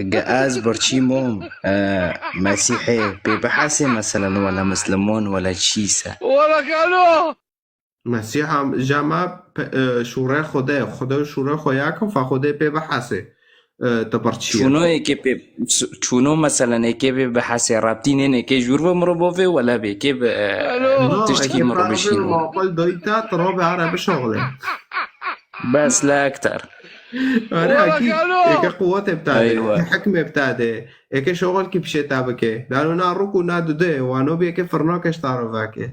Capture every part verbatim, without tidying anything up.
Ge ez birçî mom, e, Mesîhê pê bihesê, meselen, wele Mislimon, wele çî se. Wala kalo! Mesîha jema pe-, e, şûrê Xwedê, Xwedê şûrê xwe yakin, fa Xwedê pê bihesê, e, te birçî ye. Çûno êkê pê, çûno, meselen, êkê pê bihesê, rabtî nêne êkê jûr ve mirovovê, wele bê êkê bi, e, Alo! No, tiştkî êkê mirovê parabê şîno. Maqul doyta, tu robe ara bişoxle. Bes la ekter. Are, Wala akî, kalo! Êke quwetê bita de, Eywa. Êke hikmê bita de, êke şoxil kî pişê ta bike. Dano na rûk û na dude, wano bê êke firna keş ta ro vake.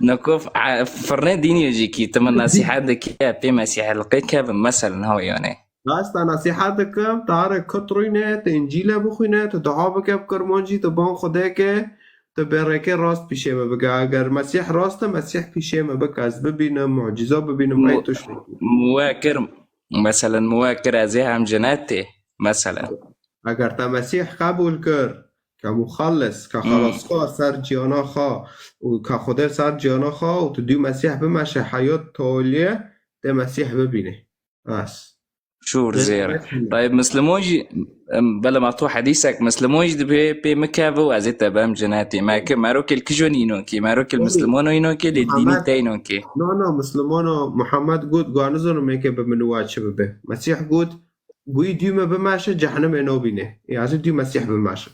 Nakof, a, firnê dînî jî kî, ti min nasîhet dike, pê Mesîhê li qê kevin, meselen, hawa yone. Rast e, nasîhet dikim, tu are kut rûyne, tu Încîle bixwîne, tu dua bike bi Kirmancî, tu ban Xwedê ke, tu bê rêkê rast pîşê min bike. Eger Mesîh rast e, Mesîh pîşê min bike, ez bibînim, mucîza bibînim, Mu-, ey tişt. Muwekir, meselen, muwekir ez ê hem cenetê, meselen. Eger te Mesîh qebûl kir, ke muxellis, ke Hmm. xelaskar ser ciyana xwe û ke Xwedê ser ciyana xwe û tu dû Mesîh bimeşe heyat toliyê, tê Mesîh bibîne. Bes. Şûr Pê zêr. Mesîh bibîne. Tayeb, Mislimon jî, em, bela ma tu hedîsek, Mislimon jî dibê pê min keve û ez ê te bem cenetê. Me ke merokê li kijo nîno kê, merokê li Tabii. Mislimon o îno kê, lê dînî Muhammed, te îno kê. No, no, Mislimon o, Muhammed got, gwa nizanim ê ke bi min wa çi bibe. Mesîh got, Guyî dû me bimeşe, cehennemê nobîne. Ê, ez ê dû Mesîh bimeşe.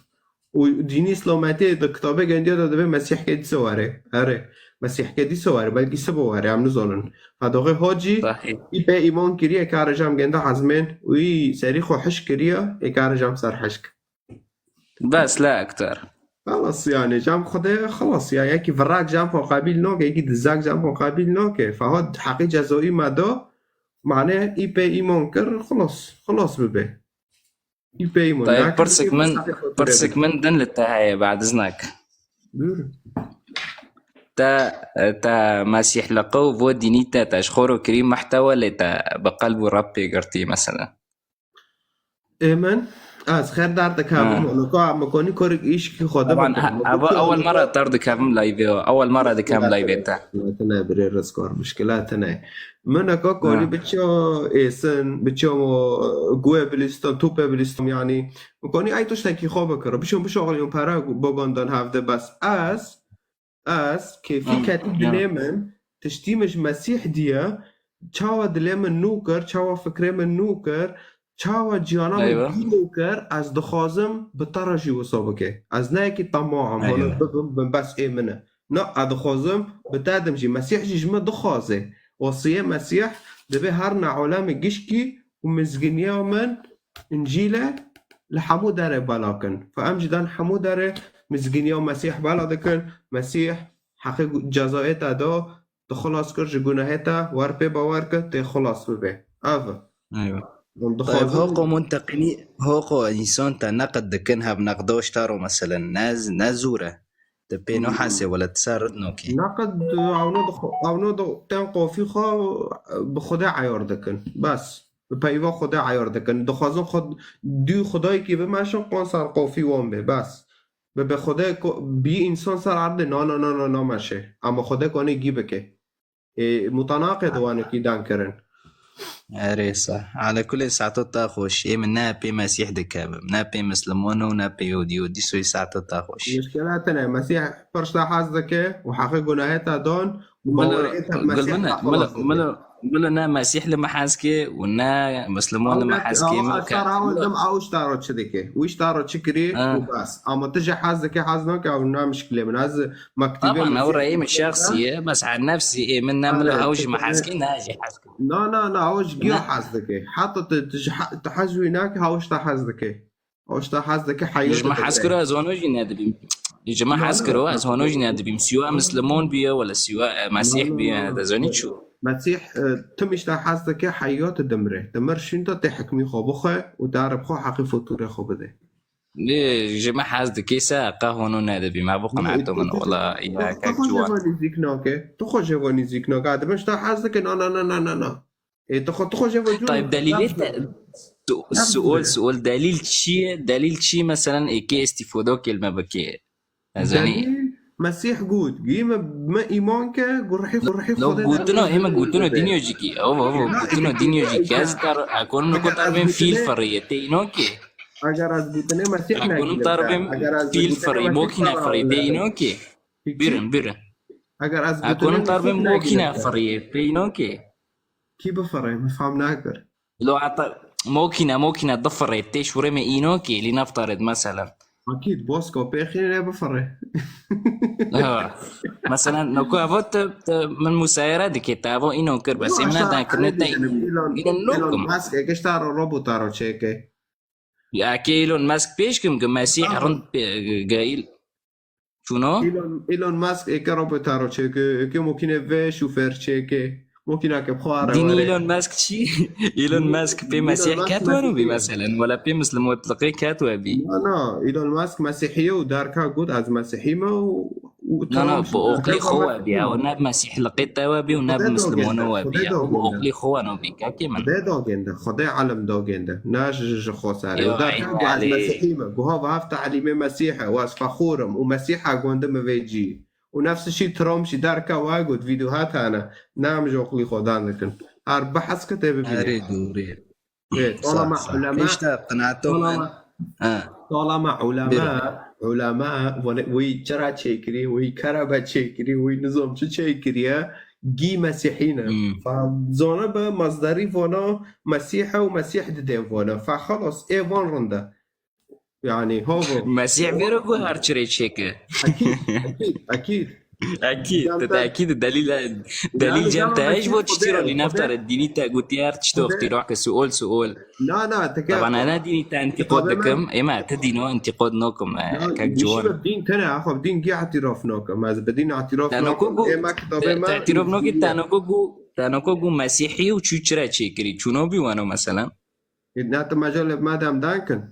Û dînî Îslametê di kitabê gendiya de dibê Mesîh ke dîsa were. Erê, Mesîh ke dîsa were, belkî sibo were, em nizanin. Fedoxê Hacî, Sahî. Î pê îman kiriye, kare jam gende hezmên, û î serî xwe hiş kiriye, ê kare jam ser hişk. Bes, la ekter. Xelas, yani, cam Xwedê, xelas, ya, yekî virak cam xwe qebîl nake, yekî dizak cam xwe qebîl nake. Fehad heqî cezoyî me da, mane, î pê îman kir, xelas, xelas bibe. Î pê îman Tayeb, nakir, pirsik î min, pirsik min din li te heye, bad iznak. Buyurun. Te, te Mesîh li qew vo dînî te, te ji xwe ro kirî mehtewe lê te bi qelb û reb pê girtî, mesela. Ê min, ez xêr derdikevim, Ha. Nika em konî korik îşkî xwe de Taban, bikin. ha, eva ewel mara ter dikevim live, ewel mara dikem live te. Muşkila tine birê rizkar, muşkila tine. Min eka konî Ha. biço êsin, biço mo guê bilistan, tûpê bilistan, yani. Min konî ay tiştekî xwe bikir. Biço bişoxilyon pere bogondan hevde bes. Ez, Ez, kêfî Em, ketî ya. dilê min, tiştî min ji Mesîh diye, çawa dilê min nû kir, çawa fikrê min nû kir, çawa ciyana min Eywa. dî nû kir, ez dixwazim bi te re jî wisa bike. Ez ne yekî temaam, Eywa. hûn bibim, bin bes ê min e. Na, ez dixwazim bi te dim jî. Mesîh jî ji min dixwaze. Wasiyê Mesîh dibê her ne alemê gişkî û mizginiya min Încîl e, li hemû derê bela kin. Fe em jî dan hemû derê mizginiya Mesîh bela dikin. Mesîh heqê gu-, cezayê te da, tu xilas kir ji gunehê te, wer pê bawer kir, tê xilas bibe. Ev e. Eywa. Hûn Tayyib, dixwazin hoko munteqinî, hoko însan te neqid dikin, hev neqda ji te ro meselen, ne z-, ne zûr e. Te pê Hmm. nahesê wele ti ser rid nokê. Neqid, ewno dixwe-, ewno di-, tên qofî xwe bi Xwedê eyar dikin. Bes. Bi peyva Xwedê eyar dikin. Dixwazin xwe dû Xwedayekî bimeşin, qon ser qofî wan bê. Bes. Bi, bi Xwedê ko-, bî însan ser erdê, na, na, na, na, nameşe. Ama Xwedê konê gî bike. Ê, mutanaqê di wanekî dan kirin. Erê sa. Ala kulê saeto ta xweş. Ê min ne pê Mesîh dikevim, ne pê Mislimon û ne pê Yahudî û dîsoy saeto ta xweş. Muşkila tine, Mesîh pir ji te hez dike û heqê gunahê te dan û Milo, baweriyê te bi Mesîh Gulbine, te Milo, xilas dike. Milo, Milo ne Mesîh li me hez ke û ne Mislimon li me Ew hez ke, ew Milo ke. Sar hawil dim ew ji te re çi dike? Wî ji te re çi kirî Ha. û bes. Ama tu jî hez dike, hez nake, ew ne mişkilê min. Ez mektîbê Taban, ew Mesîh reyê min şexsî ye, bes her nefsî ê min ne Milo Erê, ew ji tu me hez dibê ke, ne jî hez ke. Na, na, na, ew ji giya Ne. hez dike. Heta tu, tu ji he-, tu hez wî nake, ew ji te hez dike. Ew ji te hez dike, heyat Ji me hez dike. kiro ez hano jî nedibîm. Ji me Na, hez na, kiro na. ez hano jî nedibîm. Siwa Mislimon biye, wala siwa, e, Mesîh Na, na, biye, na, na. ez hano çû. Mesîh, e, tim ji te hez dike, heyat dimre. Dimir şûnda tê hikmî xwe bixwe û te re bi xwe heqî fotûrê xwe bide. Lê ji me hez dike se qe hûn û nedibî. Me bi qenaeto min wela ya kek ciwan. Tu xwe ji wan nêzîk nake. Tu xwe ji wan nêzîk nake. Dibin ji te hez dike. Na, na, na, na, na, na. Ê, tu xwe, tu xwe ji wan cû Tayyib, delîlê te, su-, sual, sual, delîl çi ye? Delîl çi, meselen, ê kê îstîfodo kêlme bike? Ez zanî. Delîl, Mesîh got, gî me, me îman ke, gu rihî, gu rihî Lo Xwedê gotino, derê ê me gotino bide. dînyo jî kî. Ew, ew, ew, Na, gotino ê dînyo jî kî. Ez tar, a, kon min Eke got ez armên fîl dibê ferî ye, te îno kî. Eger ez gotinê Mesîh Akonim negînim te, tarbim eger ez pîl gotinê firî, Mesîh mokîne firî, te îno ki. Birin, birin. Eger ez gotinê Akonim tarbim Mesîh mokîne negînim te. Firî, te îno ki. Kî bifirê? Min fam nakir. Lo heta mokîne, mokîne difirê, tê şûrê me îno ki, lî neftaret mesela. Akîd, bosko pêxîne bifirê. Ha. Mesela, noko evo te, te min musayere dike, te evo îno kir, bes êm nedan kirine te îno nokim. Elon Musk, eke ştaro robota ro çêke. Ya ke Elon Musk pêş kim ki Mesîh rind pê, ge-, ge-, il-, çûno? Elon, Elon Musk eke robota ro çêke, eke mokîne ve şûfer çêke. Mokîna ke bi xwe re were. Dînî Elon Musk çi? Elon Musk pê Mesîh ket we nû bî meselen? Wela pê mislimotliqê ket we bî? Na, na, Elon Musk Mesîhî ye û derka got ez Mesîhî me û, û Na, na, tamam, bi oqlî xwe we bî. Ew ne bi Mesîhliqê te we bî û ne bi mislimona we bî. Ew bi oqlî xwe we nû bî. Kekê min. Xwedê dagênde, Xwedê elim dagênde. Ne ji, ji xwe serê. Û derka got ez Mesîhî me. Guha ve heft talîmê Mesîh e û ez fexûr im û Mesîha gondim vê cî. Û nefs şî Trump jî derke wa got, vîdyoha tane, ne em ji oqlî xwe dan dikin. Her bihes ke tê bibîne. Erê, doğru. Ê, tolama ulema, tolama, tolama ulema, ulema, wî çira çêkirî, wî kerebe çêkirî, wî nizam çi çêkiriye, gî Mesîhî ne. Fa zona be mazdarî vana Mesîh e û Mesîh didên vana. Fa xelas, ê van rinde. Yani, havo. Mesîh vêro ku her çirê çêke. Ekîd, ekîd, ekîd. Ekîd, te ekîd delîl, delîl cem te hej bo çi çiro lî neftarê dînî te gotiye her çi to ixtîra ke suol, suol. Na, na, te ke. Taban, ena dînî te entîqod dikim. Ema, te dîno entîqod nokim, e, kek ciwan. Din tene, axo, din gî etîraf nokim. Ez bi din etîraf nokim. Ema kitabê me. Te etîraf nokî, te noko ku, te noko ku Mesîhî û çû çire çêkirî. Çûno bî weno, meselen. Na, te mecalê me dem dan kin.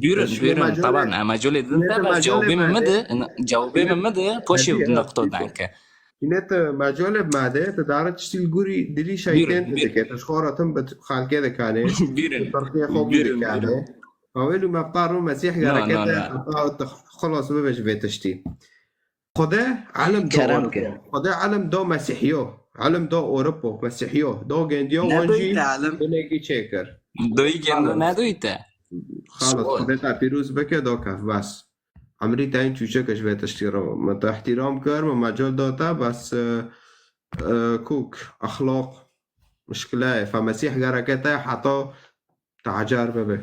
Buyurun, buyurun. Taban, e, mecalê din de, bes cewabê min mide, cewabê min mide, poşê nokto danke. Yine te mecalê made, te dara tiştî li gurî dilî şeytên dike, te ji xwe re tim bi xalkê dikane, buyurun, bi xalkê xwe bî dikane. Awêlû me bi qarû Mesîh gereke te, te xelas bibe ji vê tiştî. Xwedê elim da Ewropa. Xwedê elim da Mesîhiyo. Elim da Ewropa, Mesîhiyo. Da gendiya wan jî binekî çêkir. Doyî gendo nedoyî te. Xalas, Xwedê te pîroz bike, da kef, bes. Emrî te hin çûçek ji vê tiştî re. Min te îhtîram kir, min mecal da te, bes, e, e, kûk, exlaq, mişkile ye. Fa Mesîh gereke te heta te ecar bibe.